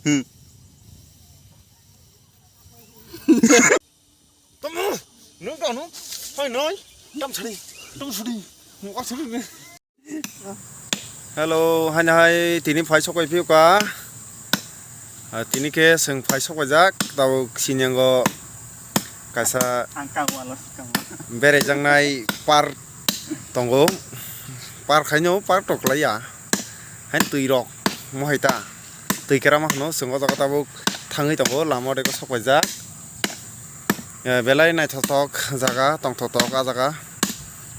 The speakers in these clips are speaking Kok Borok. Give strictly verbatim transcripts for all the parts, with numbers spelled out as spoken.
Tamo, nung tamo, hai noi, tam sari, tam sari, muka sari ni. Hello, hai hai, tini phai sokai phiuka. Ah, tini khe chwng phai sokaijak, tabuk sinyango kaisa Ang kang wala si kang. Beraijaknai park tongo. Park haino park to kwlaiya. Hain twi rok mohai ta. Twi kerama hwno chwng o jaga tabuk thangwi tongo, lama o deko sok paijak. Eh, belai naithothok jaga, tongthokthok a jaga.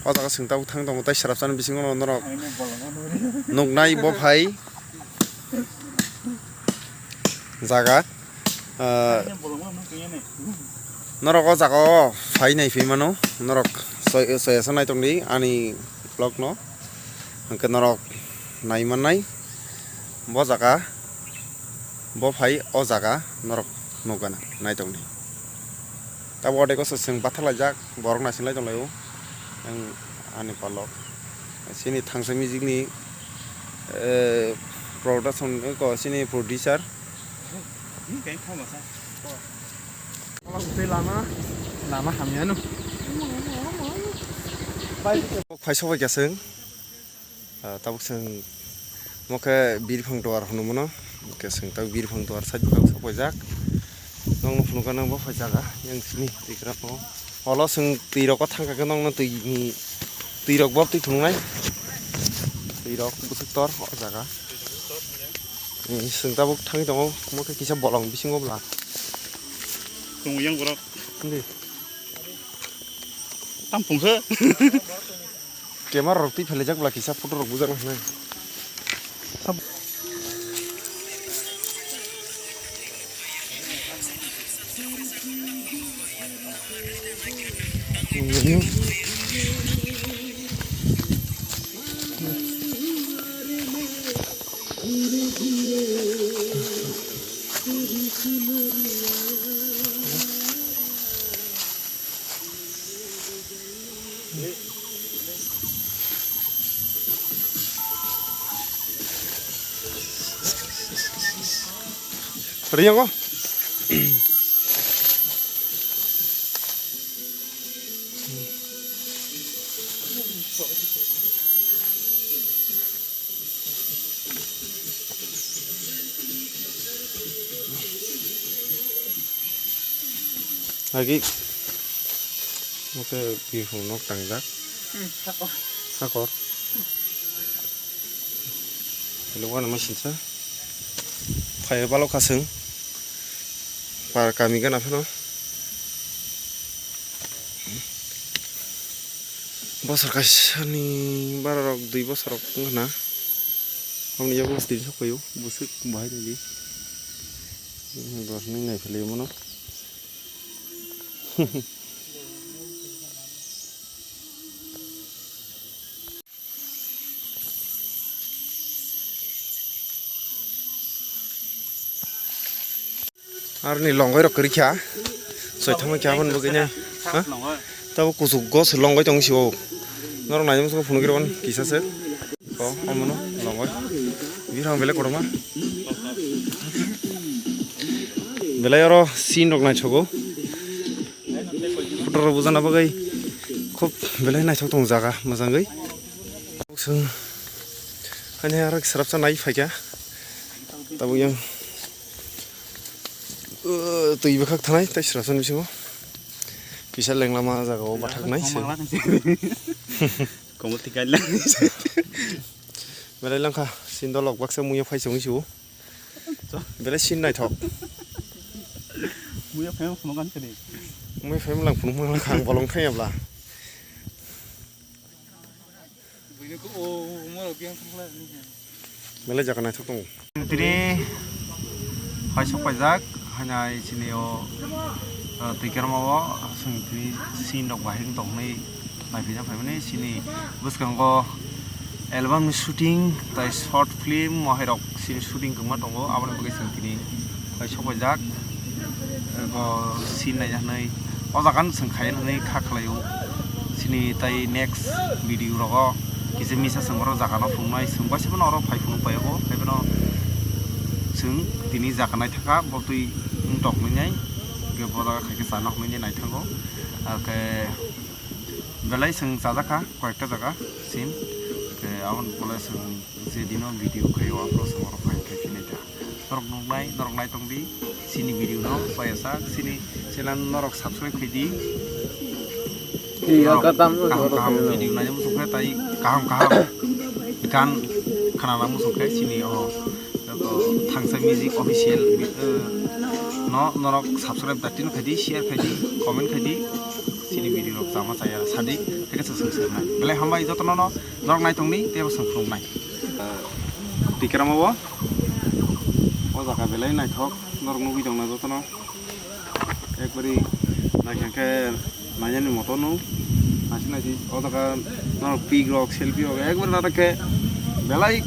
O jaga chwng tabuk thang tongo tei srapsani bisingo norok nuknai bo phai jaga. Eh, Norok o jaga o phai naiphai mano, norok soi-, soyasa naitongdi ani vlog no, hwnkhe norok nai mannai bo jaga, bo phai o jaga norok nukgana naitongdi. Tabuk o deko se chwng bathalaijak, borok naising lai tonglaio, ang ani palok. Chini thangsa music ni, eh, production ko chini producer. Tei lama, lama hamya no. Phai sobai kha chwng. Ah, tabuk chwng mo khe birphang duar hwnwi mano. Hwnkhe chwng tabuk birphang duar side o sok paijak. Nokno phunukha nang bo phai jaga yang sini twi kwrwngno. Olo chwng twi rok o thang kha khe nokno twi ni twi rok bo twi phunuknai. Twi rok bwswk tor o jaga. Chwng tabuk thangwi tongo, omo khe kisa bolong bisingo bwla. Tongo yang borok. Hindi. Tam phung khe. Camera rok twi phelaijak bwla kisa photo rok bujak nai. Riyango. Lagi oke bihung nok tangjak. Hmm, sakor. Sakor. Hello, wana masinsa. Phai balok kasung. Par kami gana phano. Bosor kaisani bara rok, dui bosor rok wngkha na. Aboni yago tini sok phaio, bwswk bahai nai di. Bosor nai nai philai mano. Aroni longoi rok kwrwi kha. Soi thangma kha aboni bagwi nai. Ha? Tabo kuchuk go se longoi tong sio. Norok naijak phunukgwi rw kisa se. Ko omono longoi. Bihang belai kotorma. Belai oro scene rok naithogo. Photo rok bujana bagwi khub belai naithok tongo jaga mwchangwi. Chwng hani aro srapsa nai phaikha. Tabuk yang, uh, twi bwkhak thanai tei srapsa ni bisingo kisa lenglama jaga o bathaknai se. Komol tikai lang. Belai langkha sindolok baksa muya phai chwng sio. Belai sin naithok. Muya phai phunuk kan kani. Muya phai lang phunuk mang lang khang bolong phai abla. Belai jaga naithok tongo. Tini hai sok paijak, hainai chini o, ah, twi kerma o, chwng tini sin rok bahai wng tong hwnwi naiphaina phaimani. Chini bwskango album ni shooting tai short film mohai rok chini shooting kwbangma tongo, aboni bagwi chwng tini hai sok paijak. Ego sin naina hwnwi o jaga no chwng khaina hwnwi kha khlaio. Chini tai next video rogo kisa misa chwng oro jaga no phunuknai, chwng bai se bono oro phai phunuk pai o, hai bono Chwng tini jaga naithaka, bo twi wng tok nai nai, hwnkhe bo jaga khaikhe chana hwnwi naithango. Hwnkhe belai chwng chajakha koyekta jaga sim, hwnkhe aboni ulo chwng je dino video khaio, aphuru chwng oro phai khai phinai ta. Norok nuknai, norok naitongdi chini video no, paiyasak chini channel norok subscribe khaidi. Iya, norok katam kaham kaham video naina muchung khe, tai kaham kaham gan khnana muchung khe chini o joto Thangsa Music Official, eh, no norok subscribe da tin khaidi, share khaidi, comment khaidi, chini video rok chama chaya sadi, tei khe chwng swng swng nai. Belai hambai jotono no norok naitongni tei bo swng phunuknai. Tikerama bo o jaga belai naithok, norok nugwi tongna jotono. Ekbari naikha khe nainani moto no. Naisi naisi o jaga norok pik rok, selfie rok ekbari naithok khe belai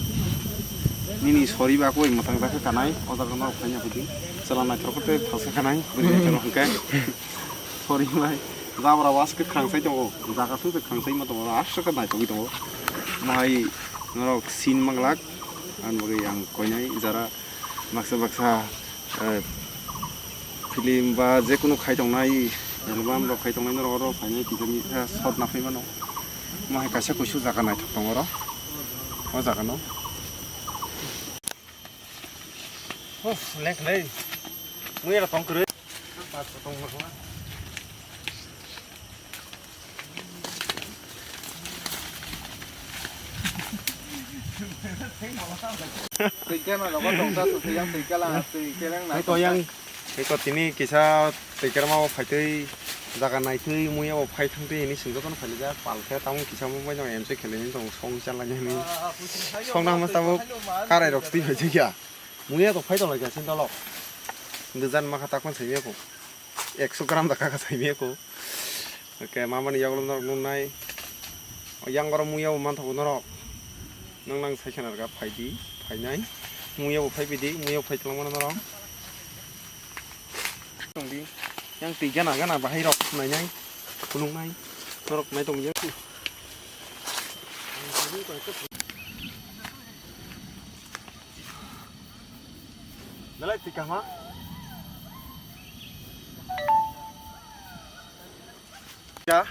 nini sori ba koi mwtang jakhe kanai. O jaga norok phaina phaidi chwla naithok khe thangsa kanai bwrwi naithok hwnkhe sori bai jabra was khe khrangsai tongo. Jaga sung se khrangsai ma tongo, aswk khe naithogwi tongo. Mohai norok sin manglak ani bagwi ang koinai jara baksa baksa eh, film ba jekunu khai tongnai, album rok khai tongnai norok oro phainai kisa misa shot naphai mano. Omo hai kaisa kuisu jaga naithok tongo oro, o jaga no. Uff, lek lei. Mui ero tong kwrwi. Twi khe no logo tong ta, twi yang twi khe lang, twi khe lang nai tong ta. Twi ko tini kisa twi kerma o phaitwi jaga naitwi muya bo phai thangtwi hini singjo kono phailijak pal khe tamung kisa mobile no M C khelini tong song chalani hini. Song na hama tabuk karai rok twi phaijak ya. Muya to phai tong lai kha sini dolo. Dejan ma kha takon sai ya ko. Ekso gram da kha sai ya ko. Oke, mamani yagulo norok nungnai. O yang oro muya bo manthogo norok. Nang nang sai khana rwkha phaidi, phainai. Muya bo phai phaidi, muya bo phai tongmano norok. Tongdi. Yang twi gana gana bahai rok nainai. Phunuknai. Norok nai tongdi. Belai twi kahma. Ya.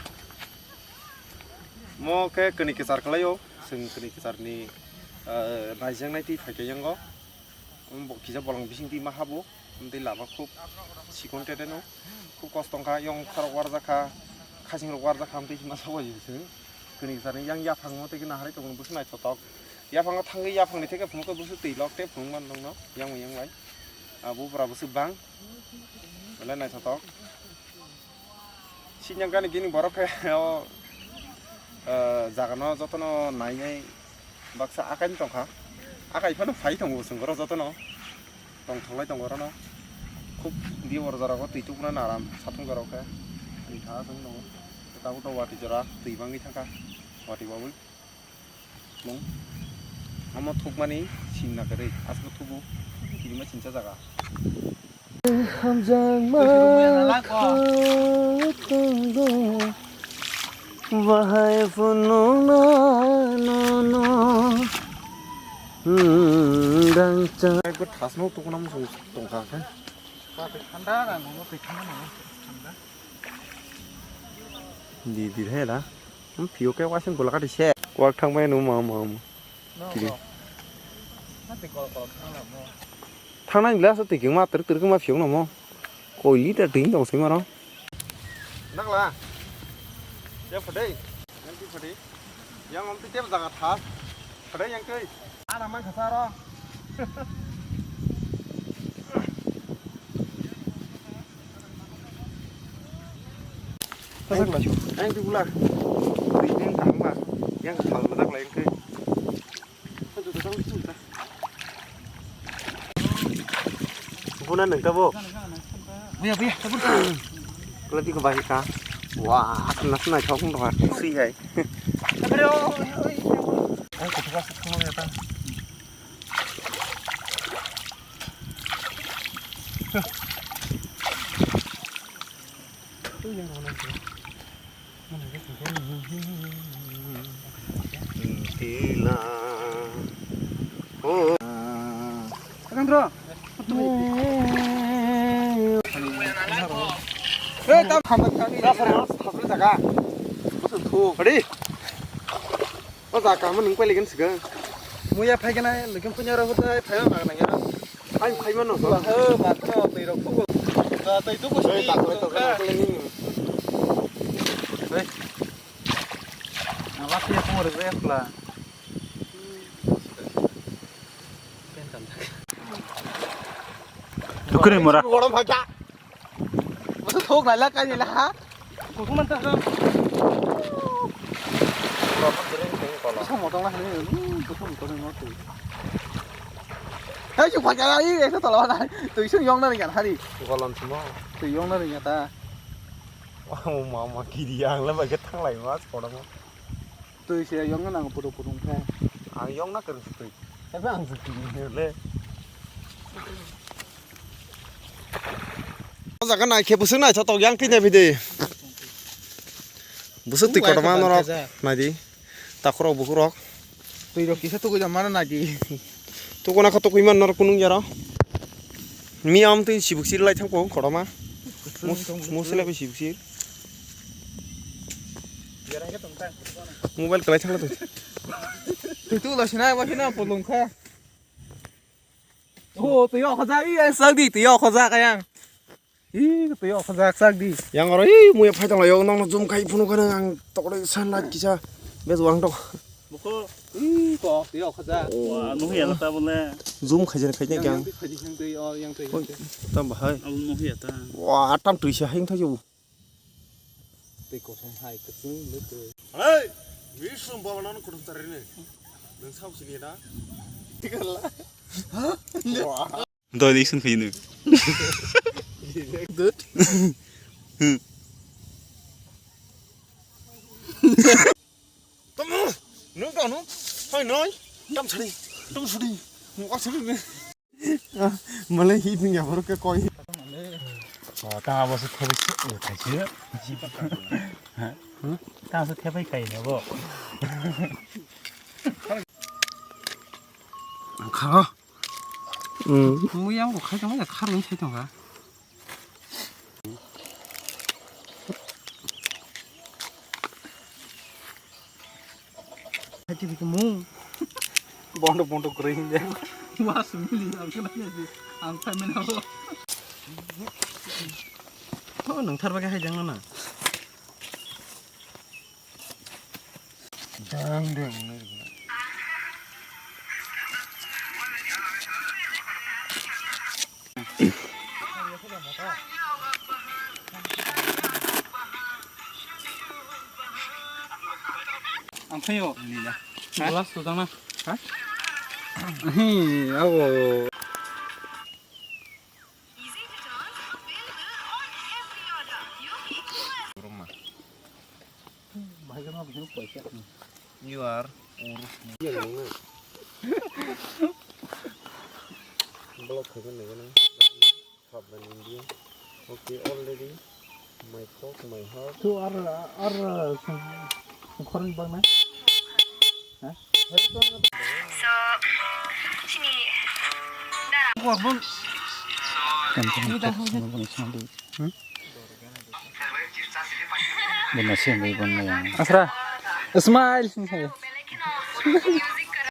Mo khe kani kichar kwlaio, chwng kani kichar ni, eh, naijaknai twi phaikhe yango. Bo kisa bolong bising twi ma habo, tei lama khub sikon tete no, khub kosto wngkha, yong kharok warjak kha, khasing rok warjak kha, tei ma sabo chwng kani kichar ni yang yaphang mo tei khe naharwi tongmani bwswk naithotok. Yaphango thangwi yaphangni theke phunukhe bwswk twi lok tei phunukmani nokno yang bai yang bai. Abo bwra bwswk bang. Belai naithotok. Sinyang gani gini borok khe o, eh, jagano jotono nainai baksa akai tongkha. Akai phano phai tongo chwng oro jotono. Tongthoklai tongo orono. Khub di oro jorao twi tukna naram satung jorao khe. Twi tha chwng tongo. Tabuk to watwi jora twi bangwi thangkha. Watwi babwi. Mung. Omo thukmani sinna kwrwi. Aswk thubu. Kirima sincha jaga. Hamjakma kha tongo. Bahai phunukna nono. Hmm, dangcha. Ekbar thasno tukuna muchung tongkha khe. Thanda rang, thanda. Di, di, hai la. Hmm, phiyok khe wasing gula kati se. Kwak thang bai no ma, ma, ma. No, kiri. No. Hati kol kol thang la mo. Thang nang glass twi khe ma, trik trik ma phiyok no mo. Koi liter twi tong se ma ro. Nang la. Ya phadai. Yang twi phadai. Yang om twi tep jaga tha. Phadai yang twi. Ana man khasa ro. Tasak lai. Ang tu pula. Ring ring tang ma. Yang thal ma tak lai ke. Buna nang ta bo. Buya buya tabun. Pula di ko bai ka. Wah, asna sna chok ndo ka. Si hai. Ang ko thwa suk mo ya ta. Tila. Oh. Kan bro. Hey, tam khamda kami. Rasa mas, khasni jaga. Bosong thuk. Ready? O jaga mo nung pailigin siga. Muya phaigana, lekin punya rok hotai phaiba magna ya. Ai phaima no. Ba ho, ba to, tei rok thuk. Ba tei thuk. Hey, tak le to. Hey. Nabak ya kumur be khla. Dukuni mora. Goro bhaja. Masa thok nai la kai nai la ha. Kuku man ta ha. Kuku motong la ha. Kuku motong la ha. Hei, chu bhaja la, i, ekta tola na. Tui sung yong na ringan hari. Golon simo. Tui yong na ringan ta. Oh, mama, kiri ang la bage thanglai mas kodomo. Tui se yong na nang puru puru khe. Ang yong na kwrwng se tui. Ebe ang se tui le. O jaga nai khe busuk nai thotok yang phide phide. Busuk tui kotorma norok nai di. Takhurok bukhurok. Tui rok kisa tugui da mana nai di. Tukuna kha tukui man norok kunung jaro. Miyam tui sibuk sir lai thang po kotorma. Mus mus le sibuk sir. Mobile kwlai thangla tong. Twi tu lo sina, wa sina, polong kha. Oh, twi o khaja, i, ang sak di, twi o khaja kayang. I, twi o khaja, sak di. Yang oro, i, muya phai tong layo, nong zoom khai phunu kana ang tokre san light kisa. Bez wang tok. Buko, i, ko, twi o khaja. Wa, nuhi ala ta bole. Zoom khai jan khai jan yang. Yang twi khai di, yang twi, oh, yang twi. Tam bahai. Alu nuhi ata. Wa, tam twi sa hing thajo. Tei kosom hai kwchwng le tei. Hey! Wiswrwng babalano kuthum tarini. Nwng sao sini na? Tikala. Doi di sun phinu. Dut. Tamo, nwng tamo. Hai noi. Tam sari. Tam sari. Nwng asari ne. Malai hit ni yapharo khe koi. O, ta abo se thebwi se, o, khai se. Ha? Ta se thebwi kai ne bo. Ang kha. Hmm. Mui ang bo khai tong, kharwi sai tong ha. Bondo bondo green de. Mas mili ang kena ya di. Ang payment abo. Oh, nang thar bagai hai jang na. Dang dang. Ang phaio. Glass to tangna. Ha? Hi, awo. You are ur. Block khaikhe naiganang. Sabdan India. Okay, already. My thought, my heart. Tu ar, ar, sung, sungkhorni bagna. Ha? So, sini. Buat pun. Kan kan. Hmm? Benar sih, baik pun yang. Asra. Smile sini saya.